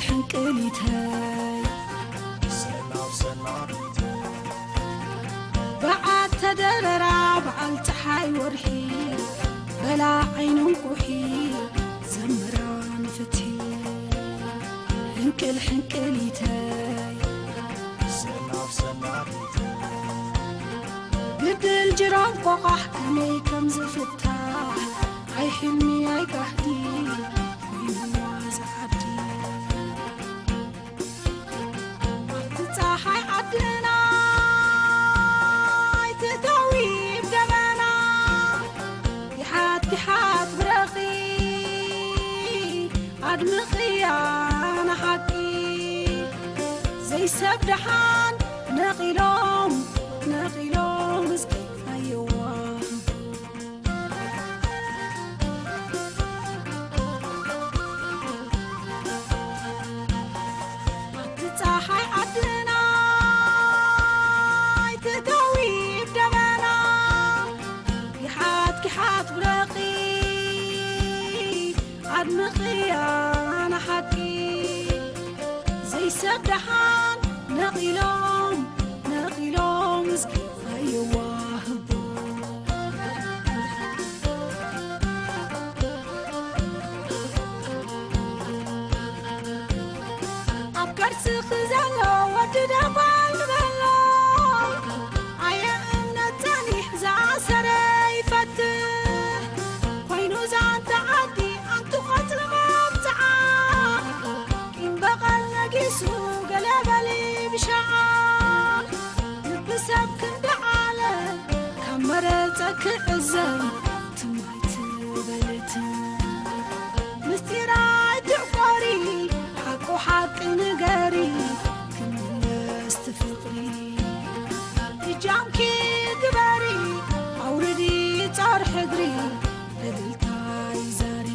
ሕንቅሊተይ ሰናብ ሰናቢተይ በዓል ተደረራ በዓል ፀሓይ ወርሒ በላ ዓይንን ኩሒ ዘምራ ንፍትሒ ሕንቅል ሕንቅሊተይ ሰናብ ሰናቢተይ ግድል ጅራም ቆቓሕ ከመይ ከም ዝፍታሕ ኣይ ሕልሚ ኣይ ጋህዲ ኮይንዋ ዝዓዲ ኣብቲ ፀሓይ ዓድና ኣይትእተዊ ብደበና ይሓት ይሓት ብረኺ ኣድምኽያ ንሓቂ ዘይሰብ ደሓን ነቒሎም ነቒሎም እስኪ ኣየዋ ኣንቲ ፀሓይ ዓድና ኣይትእተዊ ደበና ይሓት ይሓት ብረኺ ኣድምኽያ ንሓቂ ዘይሰብ ደሓን ነቒሎም ነቒሎም እስኪ ኣይዋህቦ ኣብ ከርስኺ ዘሎ ወዲ ደጓል በሎ ኣየ እምነት ጸኒሕ ዝኣሰረ ይፈትሕ ኮይኑ ዛንታ ዓዲ ኣንቱ ቐትሪ መብጽዓ ቂም በቐል ነጊሱ ገለ በሊ ብሸዓ ልቢ ሰብ ክንዲ ዓለ ካብ መረጸ ክዕዘብ ትማይ ትበልት ምስጢር ኣይትዕቆሪ ሓቁ ሓቂ ንገሪ ክምለስ ትፍቕሪ እጃምኪ ግበሪ ኣውርዲ ጻር ሕድሪ እልልታይ ዛሪ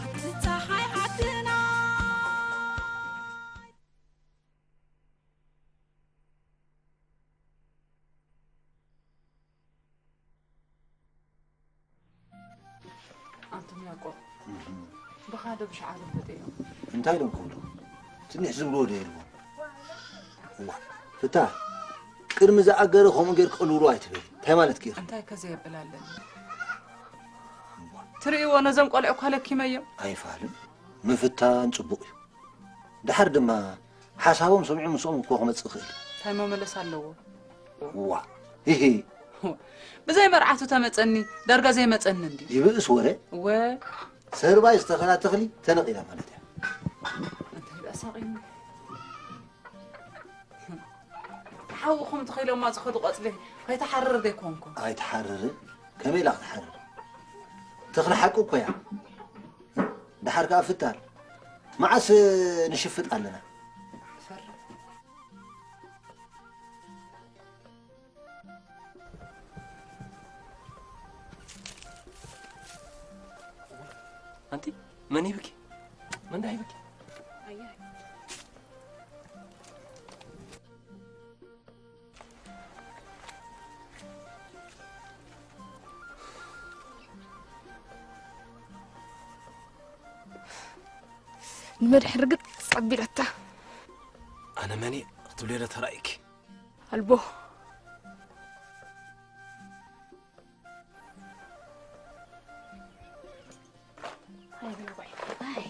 ኣብቲ ጸሓይ ዓድና ኣንቱም ያዕቆብ ብኻዶ ብሽዓ ልበጥ እዮም እንታይ ኢሎም ክብሉ ትንሽ ዝብልዎ ዶ የልዎም እዋ ፍታ ቅድሚ ዝኣገረ ከምኡ ጌር ክቕልውሉ ኣይትበል እንታይ ማለት ጌር እንታይ ከዘየብል ኣለኒ ትርእይዎ ነዞም ቆልዑ እኳ ለኪመዮም ኣይፋልን ምፍታን ጽቡቕ እዩ ድሓር ድማ ሓሳቦም ሰሚዑ ምስኦም እኮ ክመጽእ ይኽእል እዩ። እንታይ መመለስ ኣለዎ? ዋ፣ ሂሂ። ብዘይ መርዓቱ ተመጸኒ፣ ዳርጋ ዘይመጸኒ እንድዩ። ይብእስ ወረ? እወ። ሰርባይ ዝተኸላ ተኽሊ ተነቒላ ማለት እያ። እንታይ ደኣ ሳቒኒ? ሓውኹም ተኺሎማ ዝኸዱ ቆጽሊ ከይትሓርር ደይኮንኩ? ኣይትሓርርን። ከመይ ኢላ ክትሓርር? ተኽሊ ሓቂ እኮ እያ። ደሓር ከኣ ፍታል። መዓስ ንሽፍጥ ኣለና? ፈርም። ኣንቲ መን ይብኪ? መን ደኣ ይብኪ? ኣያ። ንመድሕን ርግጽ ኣቢላታ። ኣነ መን እየ ክትብልዮ ዶ ተራእዩኪ? ኣልቦ። ኣይ ብላ ጓይ። ኣይ።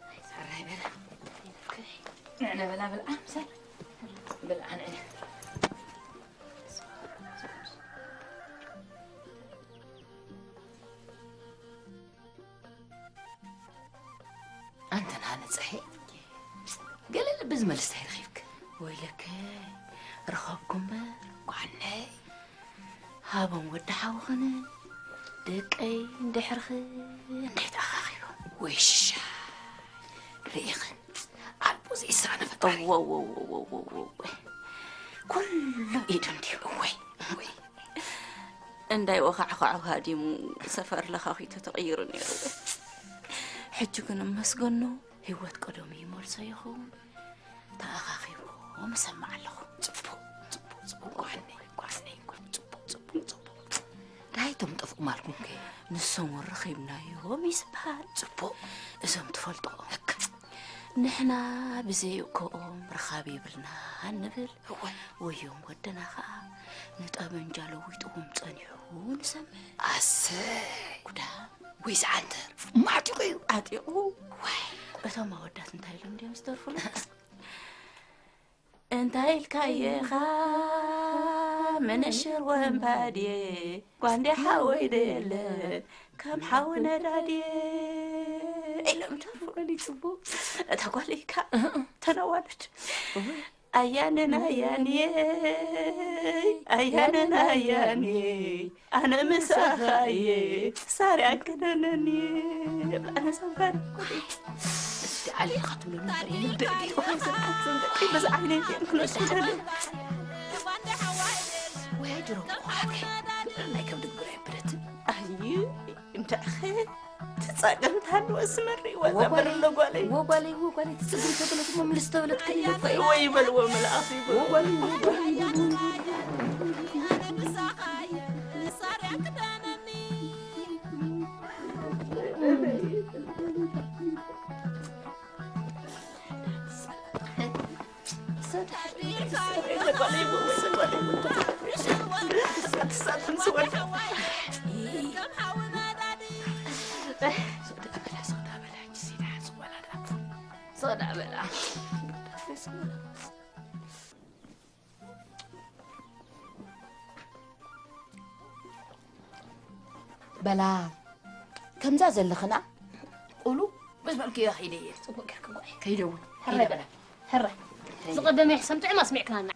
ኣይ ሳራ በላ። ንዕነ በላ ብልዓ ምሳይ። ብልዓ ንዕነ። ኣንተ ንሃነ ጸሐ ገለ ልቢ ዝመልስ እንታይ ረኺብክ? ወይለከ ረኸብኩ እምበር ጓነይ ሃቦም ወዲ ሓውኽን ደቀይ እንድሕርኺ እንታይ ተኣኻኺቦም ወይ ሽሻ ርኢኽን ኣልቦ ዘይሳነ ፈጣሪ ወወወወወወወወ ኩሉ ኢዱ እንዲሁ እወይ እወይ እንዳይ ወኻዕኻዑ ሃዲሙ ሰፈር ለኻኺቱ ተቐይሩ ነይሩ። ሕጂ ግን እመስገኖ ህይወት ቀደሙ ይመልሶ ይኸውን። ተኣኻኺቦም እሰምዕ ኣለኹ። ጽቡቕ፣ ጽቡቕ፣ ጽቡቕ፣ ጓሓነይ፣ ጓሓነይ፣ ጽቡቕ፣ ጽቡቕ፣ ጽቡቕ። ደሃይ እቶም ጠፍኡ ማልኩም ከ? ንሶም እውን ረኺብናዮም እዩ ዝበሃል። ጽቡቕ። እዞም ትፈልጥኦም። እክ። ንሕና ብዘይ እኮኦም ርኻብ የብልና እንብል። እወ። ወዮም ወደና ኸኣ ንጠበንጃ ለዊጥዎም ጸኒሑ ንሰምዕ። ኣሰይ። ጉዳ። ወይ ዝዓንተር። ማዕጢቑ እዩ። ዓጢቑ። ዋይ። እቶም ኣወዳት እንታይ ኢሎም ድዮም ዝተርፉሉ? እንታይ ኢልካየኻ መነሽር ወንባዴ፣ ጓንዴ ሓወይ ደየለ፣ ከም ሓዊ ነዳዴ ኢሎም ተርፉ። ጓለይ ጽቡቕ። እታ ጓለይ ከኣ ተነዋለች። ኣያንን ኣያንየይ፣ ኣያንን ኣያንየይ፣ ኣነ ምሳኻየ ሳርያ ክደነኒ። ኣነ ሰንፈር። እስቲ ዓሊኻ ትብለኒ እንታይ እዩ? ንብዕ ድዩ? እዞም ደቂ በዛ ዓይነይ እዚኦም ክነሱ ይደልዩ። ወይ ድሮ እኮ ሓቀይ። ናይ ከብዲ ግብረ የብለትን። ኣይ፣ እንድዕኸ ትጸገም ታልወ ስመሪ ወዛ ወጓለይ፣ በርሎ ጓለይ። ወጓለይ፣ ወጓለይ፣ ትጽግም ተብለት መምልስ ተብለት ክልል እኮ እዩ። ወይ ይበልዎ መልኣኽ ይበልዎ። ወጓለይ፣ ወጓለይ፣ ወጓለይ። ሶዳ በላ። በላ፣ ከምዛ ዘለኽና ቁሉ ምስ በልክዮ ከይደ እየ። ጽቡቕ ጌርክ ጓይ። ከይደ እውን። ሕራይ በላ። ሕራይ። ዝቐደመ ይሕሰም ጥዑም ኣስሚዕክናና።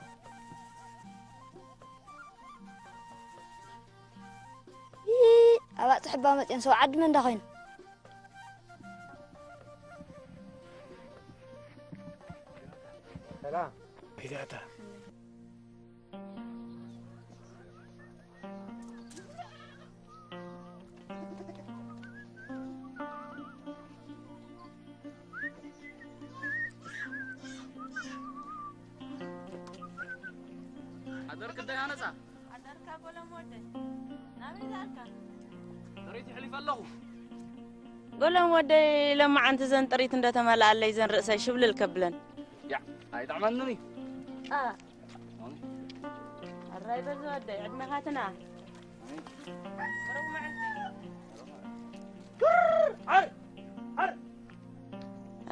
ይ፣ ኣባጽሕ እባ መጽዮም ሰብ ዓዲ መን ዳ ኮይኑ? ሰላም። ፊታታ። ኣደርክ እንታይ ሃነጻ? ኣደርካ ጎሎም ወደይ። ናበይ ዛልካ? ጥሪት ይሕሊፍ ኣለኹ። ጎሎም ወደይ፣ ለማዓንቲ ዘን ጥሪት እንደተመልኣለይ ዘን ርእሰይ ሽብልል ከብለን። ያ፣ ኣይጥዕመንን እዩ። ኣ። ኣራይ በዚ ወደይ፣ ዕድመኻትና።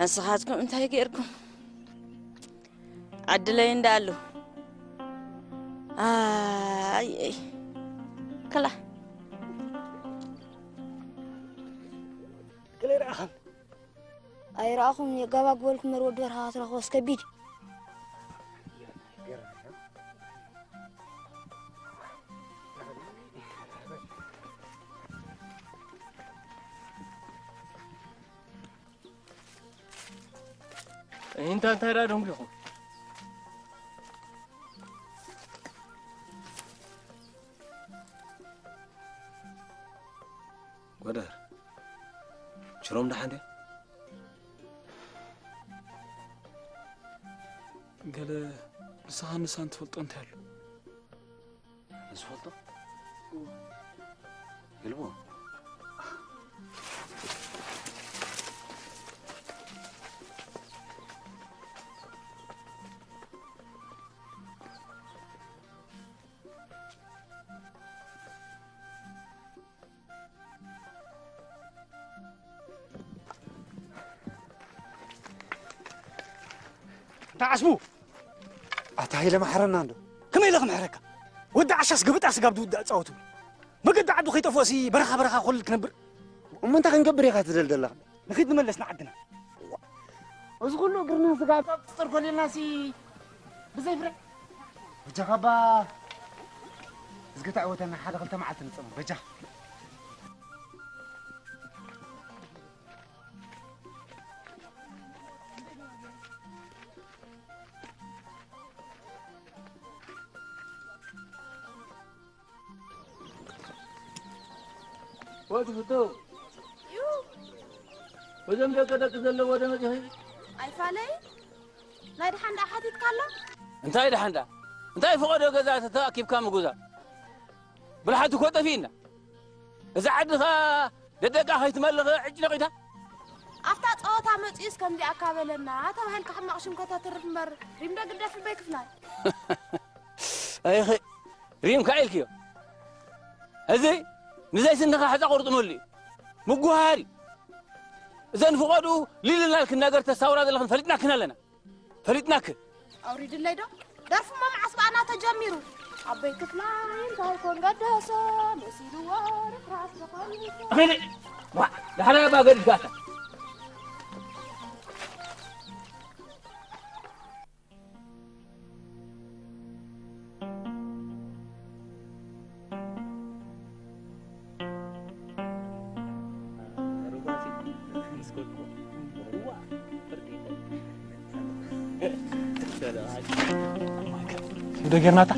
ኣስኻትኩም እንታይ ገይርኩም? ዓድለይ እንዳኣሉ። ኣይ፣ ኣይ። ክላ። ገለ ይረኣኻን? ኣይረኣኹም፣ የጋባግበልኩም መርወድ በረኻ ክትረኽቦስ ከቢድ። እንታ እንታይ ደኣ ደንጉኹም? ጎደር፣ ሽሮም ደሓን ድያ? ገለ ንስኻን ንሳን ትፈልጦ እንታይ ኣሎ? ንዝፈልጦ? ይልቦ። እንታይ ዓስቡ? ኣታ ሃይለ መሓረና እንዶ። ከመይ ኢለ ክምሕረካ? ወዲ ዓሻስ ግብጣ ስጋብ ዝውዳእ ጻወቱ። መገዲ ዓዱ ከይጠፍኦሲ በረኻ በረኻ ኮልል ክነብር። እሞ እንታይ ክንገብር ኢኻ ትደል ዘለኻ? ንኺድ ንመለስ ንዓድና። እዚ ኩሉ እግርና ስጋ ጸብጽር ኮሊልናሲ ብዘይ ፍረ። በጃኻ እባ። እዝጊ ተዕወተና ሓደ ክልተ መዓልቲ ንጸሙ። በጃኻ። ወዲ ፍቶ። ዩ። በዞም ደቂ ደቂ ዘለዎ ዶ መጺኺ? ኣይፋለይ። ናይ ደሓን ደኣ ሓቲትካ ኣሎ? እንታይ ደሓን ደኣ? እንታይ ፈቐዶ ገዛ ተኣኪብካ ምጉዛ? ብልሓት እኮ ጠፊእና። እዛ ዓዲ ኸኣ ደደቃ ከይትመልኽ ዕጭ ነቒታ። ኣብታ ጸወታ መጺኡስ ከምዚኣ ካበለና ተባሂልካ ሕማቕ ሽም ከተትርፍ እምበር፣ ሪም ዶ ግደፍ ኣቦይ ክፍላይ? ኣይኸ ሪም ከኣ ኢልክዮ። እዚ ንዘይ ስንኻ ሕጻ ቁርጥመሉ እዩ። ምጉሃር እዩ። እዘን ፍቐድኡ ሊልና ኢልክን ነገር ተሳውራ ዘለኽን ፈሊጥናክን ኣለና። ፈሊጥናክን። ኣውሪድለይ ዶ? ደርፊ እሞ መዓስ በኣና ተጀሚሩ? ኣቦይ ክፍላይ እንታይ ኮን ገደሶ፣ መሲልዎ ርፍራፍ ተቐሚጡ። ኣኺዲ፣ ዋ፣ ዳሕራይ ኣባ ገዲፍካታ። እንደ ገርናታ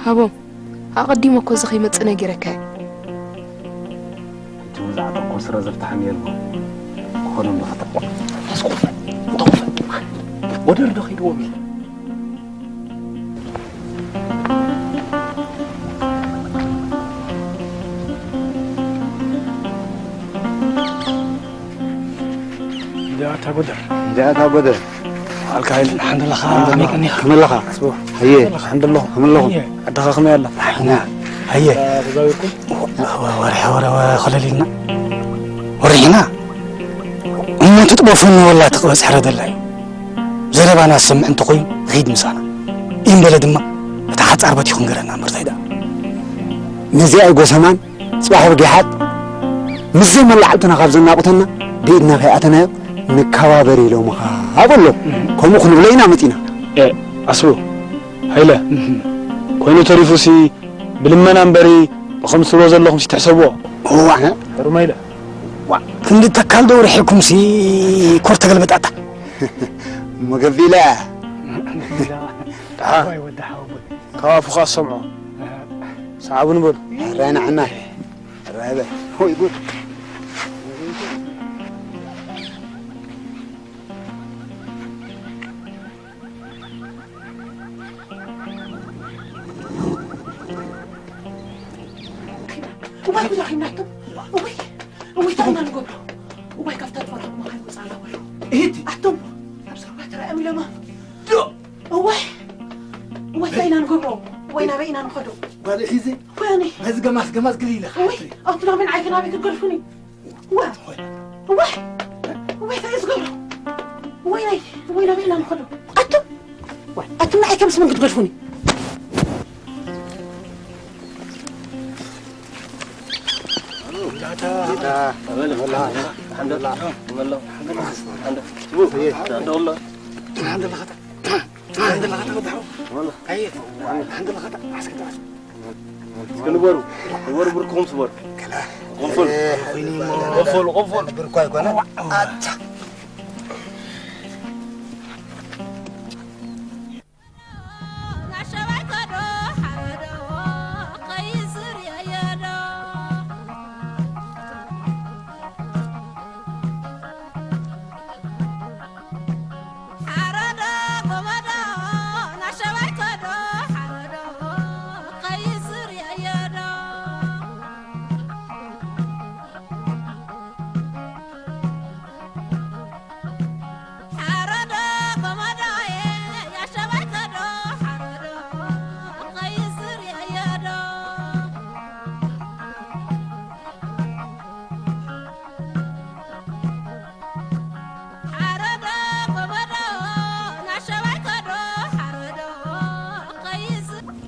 ሃቦም፣ ኣቐዲመ እኮ እዚ ከይመጽእ ነጊረካ እየ። እቲ መዛዕባ እኮ ስረ ዘፍትሓኒ የልቦ። ክኾኖም ንኽትዕ። ኣስቆፈ፣ እንተውፈ፣ ወደር ዶ ኸይድዎም ኢለ። እንዲያ እታ ጎደር። እንዲያ እታ ጎደር። በዓልካ ሓይሊ፣ ሓንደለኻ፣ ሓንደለኻ። መይቀኒኻ? ከመለኻ? ኣስቦ። ሃየ። ሓንደለኹ። ከመለኹ? ሃየ። ኣደኻ ከመይ ኣላ? ዳሕና። ሃየ። ተዛዊርኩም? ወ-፣ ወ-፣ ወርሒ፣ ወረ-፣ ወ-፣ ኮለሊልና። ወሪሕና። እሞ ትጥበፉኒ ወላ ትቕበጽ ሕረ ደላይ። ዘረባና ዝሰምዕ እንተኾይኑ፣ ኺድ ምሳና። ኢም በለ ድማ፣ እታ ሓጻር በቲኹ ንገረና እምበር ታይ ደኣ። ነዚኣ ኣይጎሰማን። ጽባሕ ብጊሓት ምስ ዘይመላዕልትና ካብ ዘናቑተና ብኢድና ከይኣተናዮ ንከባበር ኢሎምኻ በሎ። ከምኡ ክንብሎ ኢና መጺና። ኤ፣ ኣስቡ፣ ሃይለ፣ እህ። ኮይኑ ተሪፉሲ ብልመና እምበሪ ብኸም ትብሎ ዘለኹምሲ ትሕሰብዎ። እዋ፣ ሕሩም ሃይለ። ዋ፣ ክንዲ ተካል ዶ ርሒኩምሲ ኮር ተገልበጣታ። መገቢላ። ደሓ፣ ካብ ኣፉኻ ዝሰምዖ። ሰዓቡኒ በሉ። ሕራይ ንዓና። ሕራይ በል። ሆይ ጉድ። እዋይ ጉድ ኣኺናቶ። እዋይ፣ እዋይ፣ እንታይ ኢና ንገብሮ? እዋይ፣ ካብታ ጥፋት መኻን ወጻና በሉ። እሂቲ። ኣቶም፣ ኣብ ሰርባ ተራእዮም ኢሎማ። ዶ። እዋይ፣ እዋይ፣ እንታይ ኢና ንገብሮ? እዋይ፣ ናበይ ኢና ንኸዶ? ጓል ሒዘ። ወያኔ። ነዚ ገማስ፣ ገማስ ግሊ ኢለ። እዋይ፣ ኣንቱ ናበይ ንዓይ ከ ናበይ ክትገድፉኒ? እዋይ፣ እዋይ፣ እዋይ፣ እንታይ እዩ ዝገብሮ? እዋይ፣ ናይ፣ እዋይ፣ ናበይ ኢና ንኸዶ? ኣቱም፣ እዋይ፣ ኣቱም ንዓይ ከምስ ምን ክትገድፉኒ? እስኪ ንበሩ፣ ንበሩ፣ ብርክኹም ስበሩ። ቆንፎል፣ ቆንፎል፣ ቆንፎል።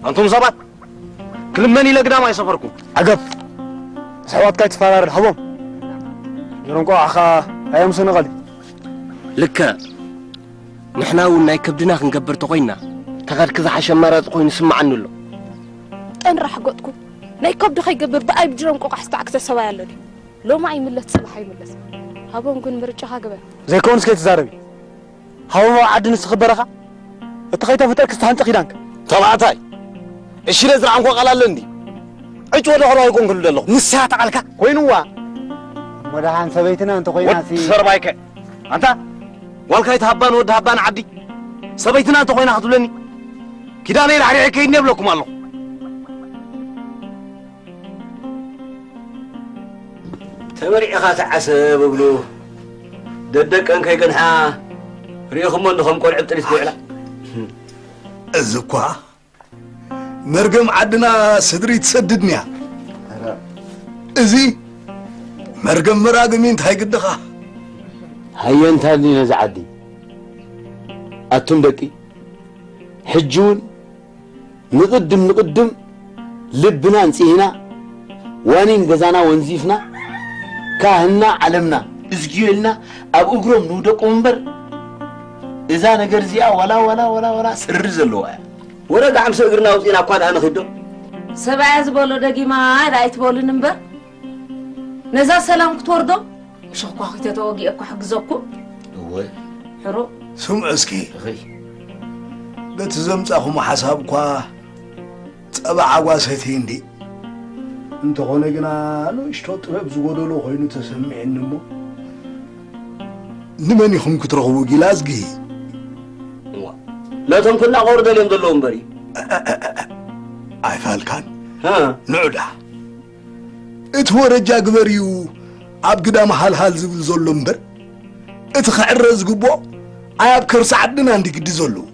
ኣንቱም ሰባት፣ ክልመን ኢለ ግዳም ኣይሰፈርኩም። ዓገብ! ኣሕዋትካ ኣይትፈራርድ፣ ሃቦም። ጀረንቆ ኣኻ ኣየምስን ቐሊ። ልክዕ። ንሕና እውን ናይ ከብድና ክንገብር ተኾይንና፣ ተኸድኪ ዝሓሸ ኣማራጺ ኮይኑ ይስምዓኒ ኣሎ። ጠንራሕ ገጥኩ። ናይ ከብዲ ከይገብር ብኣይ ብጅረንቆ ቃሕስታዕ ክተሰባይ ኣሎ ድዩ? ሎማ ኣይምለስ፣ ጽባሕ ኣይምለስ። ሃቦም ግን ምርጫኻ ግበር። ዘይከውንስ ከይትዛረቢ። ሃቦም ኣብ ዓዲ ንስኺ በረኻ። እቲ ከይተፈጠርኪ ዝተሃንጠ ኪዳንክ። ተባዕታይ፣ እሺ፣ ለዝርዓ እንኳ ቃል ኣለ እንዲ። ዕጭ ወደ ኸሎ ኣይኮንኩ ዘለኹ። ንስኻ ተቓልካ? ኮይኑዋ። እሞ ደሓን ሰበይትና እንተኾይና ወድ ሲ- ሰርባይከ። ኣንታ ዋልካ ኣይትሃባን ወዲ ሃባን ዓዲ ሰበይትና እንተኾይና ክትብለኒ ኪዳነይ ራሕሪሐ ከይድኒ የብለኩም ኣለኹ። ተመሪዕኻ ተዓሰብ እብሉ ደደቀን ከይገንሓ ርኢኹሞ እንድኸም ቆልዑ ጥሪት ክውዕላ። እዚ እኳ መርገም ዓድና ስድሪ ትሰድድንያ። እዚ መርገም መራግሚ እንታይ ግድኻ? ሃየ እንታልኒ ነዚ ዓዲ ኣቱም ደቂ ሕጂ እውን ንቕድም ንቕድም ልብና ኣንጺህና ዋኒን ገዛና ወንዚፍና ካህንና ዓለምና እዝግዮ ኢልና ኣብ እግሮም ንውደቆም እምበር እዛ ነገር እዚኣ ዋላ ዋላ ዋላ ዋላ ስሪ ዘለዋ እያ። ወረ ጋዕምሰ እግርና ኣውጺእና እኳ ደኣ ንኺዶ። ሰብኣያ ዝበሎ ደጊማ ኣይትበሉን እምበር ነዛ ሰላም ክትወርዶ ምሸኳኺተ ተወጊአ እኳ ሕግዘኩም። እወ። ሕሩእ። ስምዑ እስኪ። እኸይ። በቲ ዘምጻኹሞ ሓሳብ እኳ ጸባ ዓጓሰቲ እንዲ። እንተኾነ ግና ንእሽቶ ጥበብ ዝጎደሎ ኮይኑ ተሰሚዕኒ እሞ ንመን ኢኹም ክትረኽቡ ጊላ ኣዝጊ? እዋ። ነቶም ክናቆሩ ደልዮም ዘለዉ እምበር እዩ። ኣይፋልካን። ሃ። ንዑዳ። እቲ ወረጃ ግበር እዩ ኣብ ግዳም ሃልሃል ዝብል ዘሎ እምበር፣ እቲ ክዕረ ዝግብኦ ኣይ ኣብ ከርሲ ዓድና እንዲ ግዲ ዘለዉ።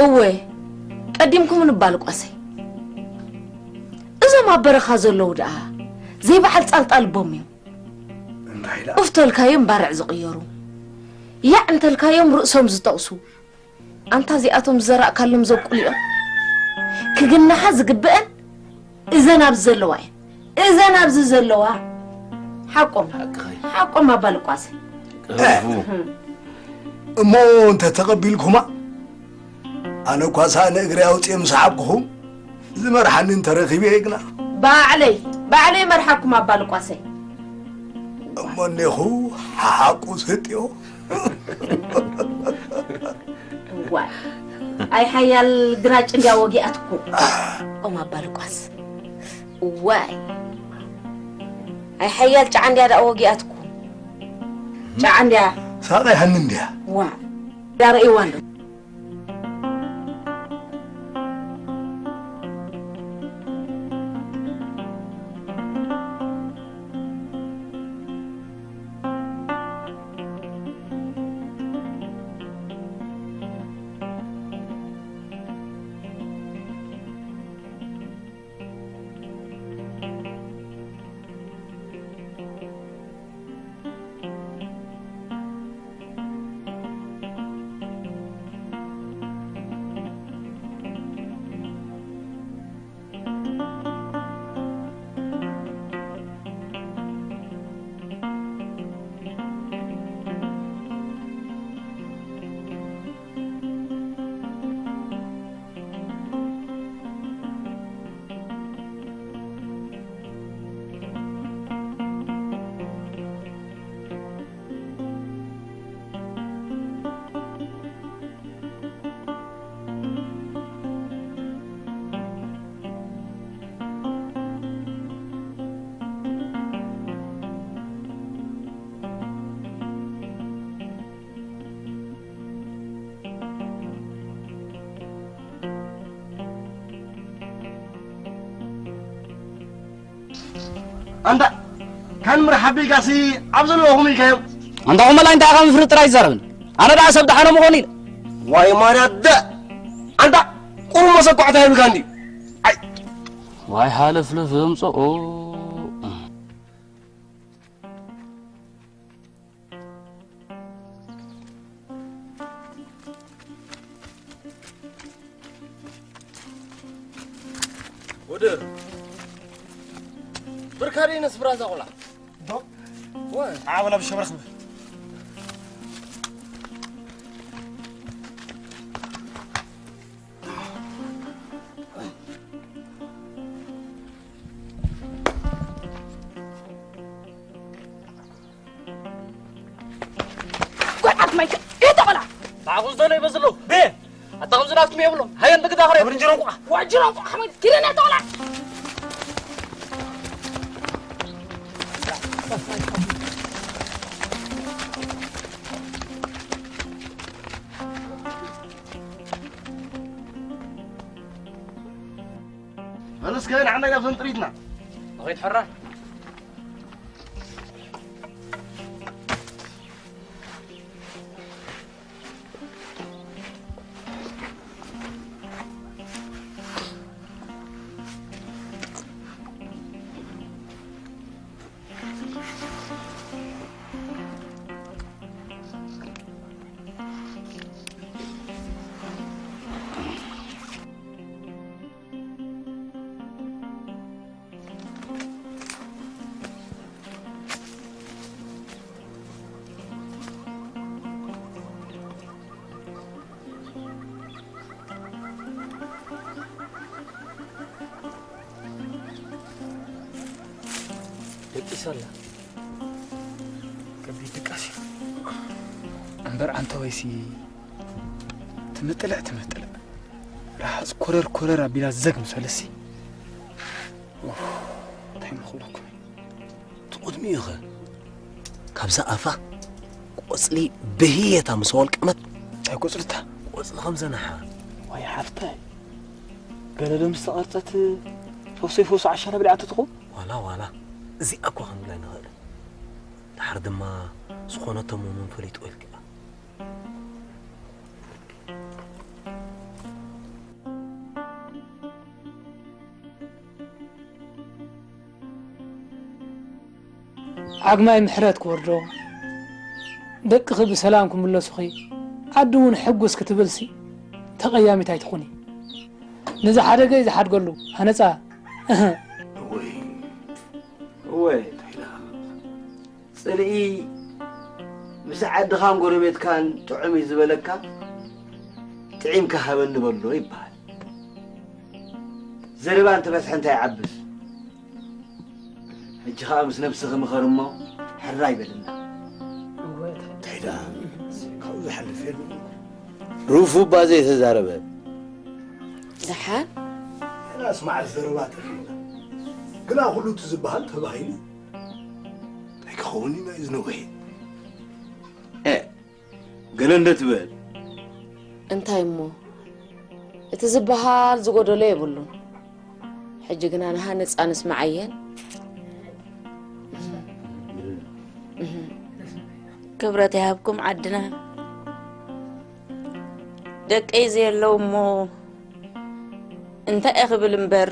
እወ፣ ቀዲምኩም ንባል ቋሰይ። እዞም ኣብ በረኻ ዘለዉ ደኣ ዘይበዓል ጻልጣ ልቦም እዮም። እንታይ ኢላ? ኡፍ ተልካዮም ባርዕ ዝቕየሩ፣ ያዕ እንተልካዮም ርእሶም ዝጠቕሱ። ኣንታ እዚኣቶም ዝዘራእካሎም ዘብቁል እዮም። ክግናሓ ዝግብአን እዘን ኣብዚ ዘለዋ እየን። እዘን ኣብዚ ዘለዋ። ሓቆም። ሓቅኺ። ሓቆም ኣባ ልቋሰ። እፉ። እሞ እንተ ተቐቢልኩማ፣ ኣነ እኳ ሳእኒ እግሪ ኣውፅኤ ምስ ሓቅኹም፣ ዝመርሓኒ እንተረኺበ ግና። ባዕለይ፣ ባዕለይ መርሓኩም ኣባ ልቋሰይ። እሞ እኔኹ ሓሓቁ ሰጥዮ። እዋይ፣ ኣይ ሓያል ግራጭ እንድያ ወጊኣትኩ። ኦም ኣባ ልቋስ። እዋይ፣ ኣይ ሓያል ጫዓ እንድያ ደኣ ወጊኣትኩ። ጫዓ እንድያ። ሳቐ ይሃኒ እንድያ። ዋ፣ ዳርእይዋ እንዶ። ኣንታ፣ ካን ምርሓብ ኢልካሲ ኣብ ዘለኹም ኢልካዮም። ኣንታ፣ ኹመላ እንታይ ኢኻ ምፍሪ ጥራይ ይዛረብን? ኣነ ደኣ ሰብ ደሓነ ምኾን ኢለ። ዋይ ማርያ ደ-፣ ኣንታ፣ ቁሩብ መሰኳዕታ ይብልካ እንዲ። ኣይ። ዋይ ሃለፍለፍ ዘምጽኦ። ወደ ብርካዴ ነስፍራ እዛ ቆልዓ። ዶ? ወ-፣ ዓበላ ብሸበርክ። ጓል ዓርኪ ማይክል፣ እህ፣ ተቐላ። ብዓኹ ዝደለዩ በዝለዉ። ቤ! ኣታ ከምዚ ናትኩም የብሎም። ሃየ፣ እንደ ግዳ ኸረ። ብርንጅሮ እንቋ። ዋጅሮ እንቋ፣ ሓመድ፣ ኪደን እህ፣ ተቐላ። እስከ ንዓና ናብ ዘንጥሪትና። ንኸይድ ሕራይ። ደቂሳ ኣላ። ከቢድ ድቃስ እዩ። እምበር ኣንተ ወይሲ ትምጥልዕ ትምጥልዕ። ረሃፅ ኮረር ኮረር ኣቢላ ዘግ ምስ በለሲ። ኡፍ፣ እንታይ ምኽብለኩም? ትቕድሚኡ ኸ? ካብዛ ኣፋ ቆጽሊ ብህየታ ምስ ወልቀመት። እንታይ ቆጽልታ? ቆጽሊ ከም ዘናሓ። ወይ ሓፍታይ፣ ገለ ዶ ምስ ተቐርጸት ፈውሰይ ፈውሱ ዓሻ ተብሊዓቶ ትኸውን? ዋላ ዋላ፣ እዚኣ እኳ ክንብላ ኣይንኽእልን። ድሓር ድማ ዝኾነ ተሞምን ፈሊጥዎ ኢልካ። ዓግማይ ምሕረት ክወርዶ፣ ደቅኺ ብሰላም ክምለሱኺ፣ ዓዲ እውን ሕጉስ ክትብልሲ ተቐያሚት ኣይትኹኒ። ንዝሓደገ እዩ ዝሓድገሉ፣ ሃነፃ። እህ። እወይ፣ እወ፣ ጽልኢ ምስ ዓድኻን ጎረቤትካን ጥዑም እዩ ዝበለካ፣ ጥዒምካ ሃበኒ በሎ ይበሃል። ዘረባ እንተበዝሐ እንታይ ይዓብስ? ሕጂ ኸኣ ምስ ነብስኺ ምኸሪ እሞ ሕራይ በልልና። እንታይ ደኣ ካብኡ ዝሓልፍ የለን። ሩፉባ ዘይተዛረበ። ደሓን? ገና ስማዕ ዘረባ ተሪፍና። ግና ኩሉ እቲ ዝበሃል ተባሂሉ እንታይ ክኸውን ኢና እዩ ዝነውሔ። እ፣ ገለ እንደ ትበል። እንታይ እሞ? እቲ ዝበሃል ዝጎደሎ የብሉን። ሕጂ ግና ንሃነፃ ንስምዓየን። ክብረት ይሃብኩም ዓድና። ደቀይ ዘየለው እሞ እንታይ እየ ክብል እምበር፣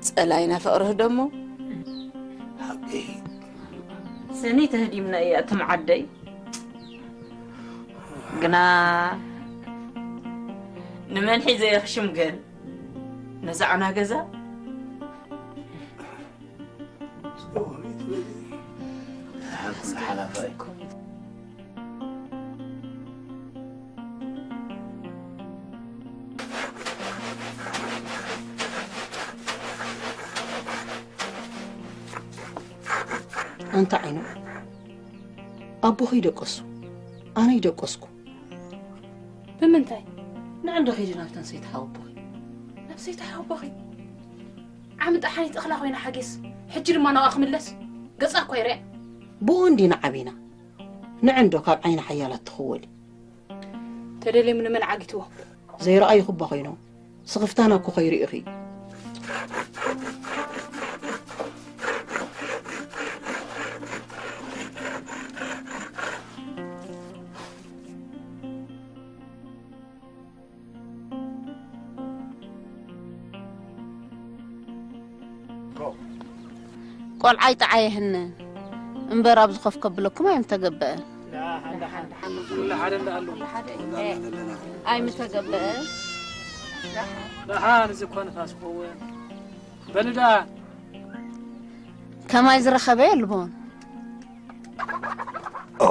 ጸላይና ፍቕሪ ህደሞ። ሓቂ። ስኒ ተህዲምና እያ እትም ዓደይ። ግና ንመን ሒዘ እየ ክሽምገል? ነዛ ዕና ገዛ? ሓቂ ሓላፋይ። ኣንታ ዓይኑ፣ ኣቦኺ ይደቀሱ፣ ኣነ ይደቀስኩ። ብምንታይ? ንዕንዶ ኺዲ ናብተን ሰይቲ ሓወቦኺ። ናብ ሰይቲ ሓወቦኺ? ዓሚ ጠሓኒት እኽላ ኮይና ሓጌስ፣ ሕጂ ድማ ናብኣ ክምለስ? ገጻ እኳ ይርኣ። ብኡ እንዲና ዓቢና። ንዕንዶ ካብ ዓይኒ ሓያላት ትኽወሊ። ተደልዮም ንመን ዓጊትዎ? ዘይረኣይኹ እባ ኮይኖም። ስኽፍታና እኮ ከይርኢኺ። ቆልዓ ይጥዓየህነ እምበር ኣብዚ ኮፍ ከብለኩም ኣየምተገበአን። ኩሉ ሓደ እንዳኣሉ። ኣይምተገበአን። ደሓን እዚ እኳ ንፋስ ክኸውን። በሉ ደኣ። ከማይ ዝረኸበ የልቦን። ኦ፣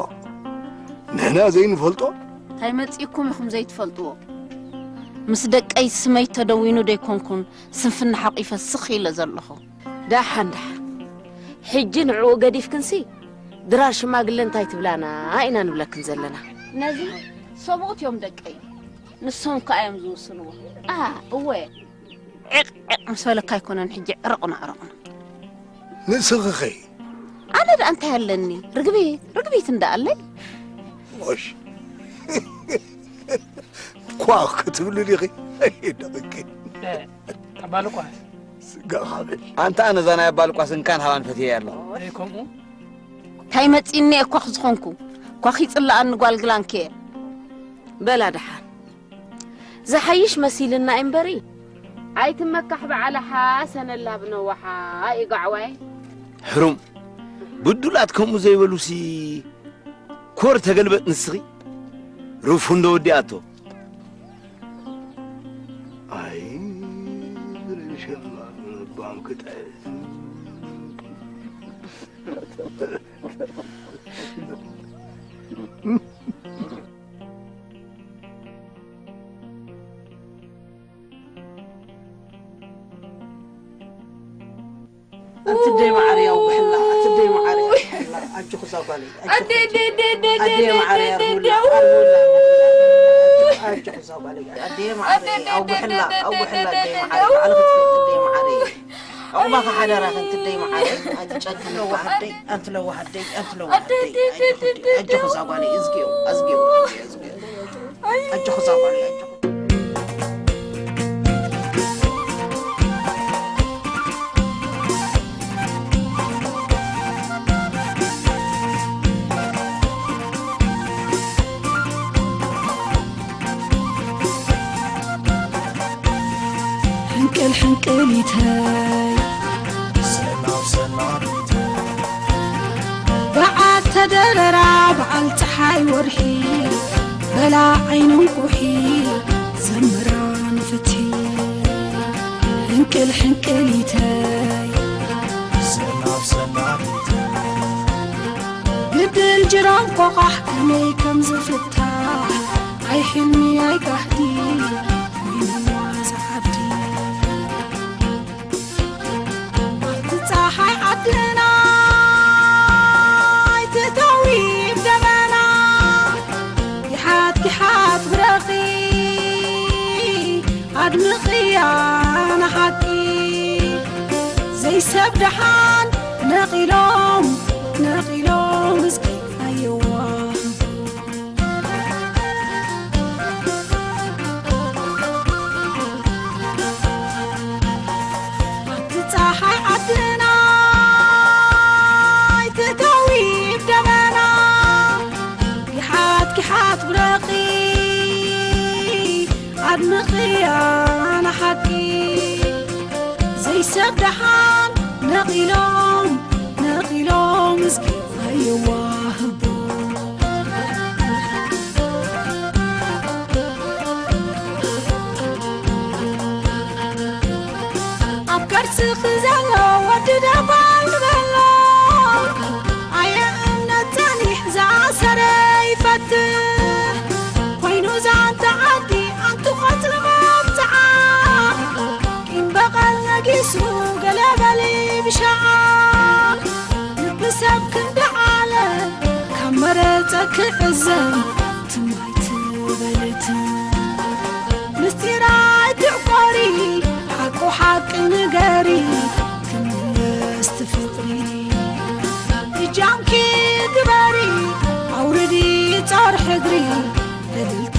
ንሕና ዘይንፈልጦ? እንታይ መጺእኩም ኢኹም ዘይትፈልጥዎ? ምስ ደቀይ ስመይ ተደዊኑ ደይኮንኩን ስንፍና ሓቂፈ ስኽ ኢለ ዘለኹ። ደሓን፣ ደሓን። ሕጂ ንዕኡ ገዲፍክንሲ፣ ድራር ሽማግለ እንታይ ትብላና ኢና ንብለክን ዘለና። ነዚ ሰብኡት እዮም ደቀይ። ንሶም ከኣ እዮም ዝውስንዎ። ኣ፣ እወ። ዒቕ ዒቕ ምስ በለካ ኣይኮነን ሕጂ ዕረቑና፣ ዕረቑና። ንስኺ ኸ? ኣነ ደኣ እንታይ ኣለኒ? ርግቢት፣ ርግቢት እንዳ ኣለይ። ሞሽ። ኳኽ ክትብሊ ዲኺ? ኣይደቕኪ። ኣባልቋ ስጋኻ ብል። ኣንታ ኣነ እዛ ናይ ኣባልቋስ እንካን ሃባን ፈትየያ ኣለኹ። ኣይ ከምኡ እንታይ መጺኒ እየ ኳኽ ዝኾንኩ? ኳኽ ይጽላኣኒ ጓል ግላንክ እየ። በላ ደሓን ዝሓይሽ መሲልና እምበሪ ኣይትመካሕ በዓላሓ ሰነላ ብነዋሓ እዩ ጋዕዋይ። ሕሩም ብዱላት ከምኡ ዘይበሉሲ ኮር ተገልበጥ ንስኺ ሩፉ እንዶ ወዲኣቶ። ኣይ ዝርሸማ ባንክ ጠ ኣቲ ደይ መዓረይ ኣውግሕላ ኣቲ ደይ መዓረይ ኣውግሕላ ኣጆኺ እዛ ጓለይ ኣደይ ደይ ደይ ደይ ኣደይ መዓረይ ኣርሙላ ኣርሙላ ኣጆኺ እዛ ጓለይ ኣደይ መዓረይ ኣውግሕላ ኣውግሕላ ኣደይ መዓረይ ባዕልኺ ትፈልጢ ኣደይ መዓረይ ዑቕባኺ ሓደራኺ ኣንቲ ደይ መዓረይ ኣቲ ጨክኒ ለዋህ ኣደይ ኣንቲ ለዋህ ኣደይ ኣንቲ ለዋህ ኣደይ ኣጆኺ እዛ ጓለይ እዝጊዮ ኣዝጊዮ ኣጆኺ እዛ ጓለይ ኣጆኺ ሕንቅል ሕንቅሊተይ በዓል ተደረራ በዓል ፀሓይ ወርሒ በላ ዓይንን ኩሒ ዘምራ ንፍትሒ ሕንቅል ሕንቅሊተይ ግድል ጅራም ቆቓሕ ከመይ ከም ዝፍታሕ ኣይ ሕልሚ ኣይ ጋህዲ ወይንዋ ዝዓዲ ኣብቲ ፀሓይ ዓድና ኣይትእተዊ ደመና ጊሓት ጊሓት ብረኺ ኣድምቕያ ንሓቂ ዘይሰብ ደሓን ነቒሎም ነቒሎም እስኪ ኣየዋ ኣብቲ ፀሓይ ዓድና ኣይትእተዊ ደመና ጊሓት ጊሓት ብረኺ ኣድምቕያ ንሓቂ ዘይሰብ ደሓን ነቒሎም ነቒሎም እስኪ ኣይዋህቦ ኣብ ከርስኺ ዘሎ ወዲ ደባል ንበሎ ኣየ እምነት ጸኒሕ ዝኣሰረ ይፈትሕ ኮይኑ ዛንታ ዓዲ ኣንቲ ቆጽሊ መብጽዓ ቂም በቐል ነጊሱ ገለ በሊ ብሻዓ ልቢ ሰብ ክንዲ ዓለ ካብ መረጸ ክዕዘን ትማይ ትበልት ምስጢር ኣይትዕቆሪ ሓቁ ሓቂ ንገሪ ክምለስ ትፍቕሪ እጃምኪ ግበሪ ኣውርዲ ጾር ሕድሪ እልልታ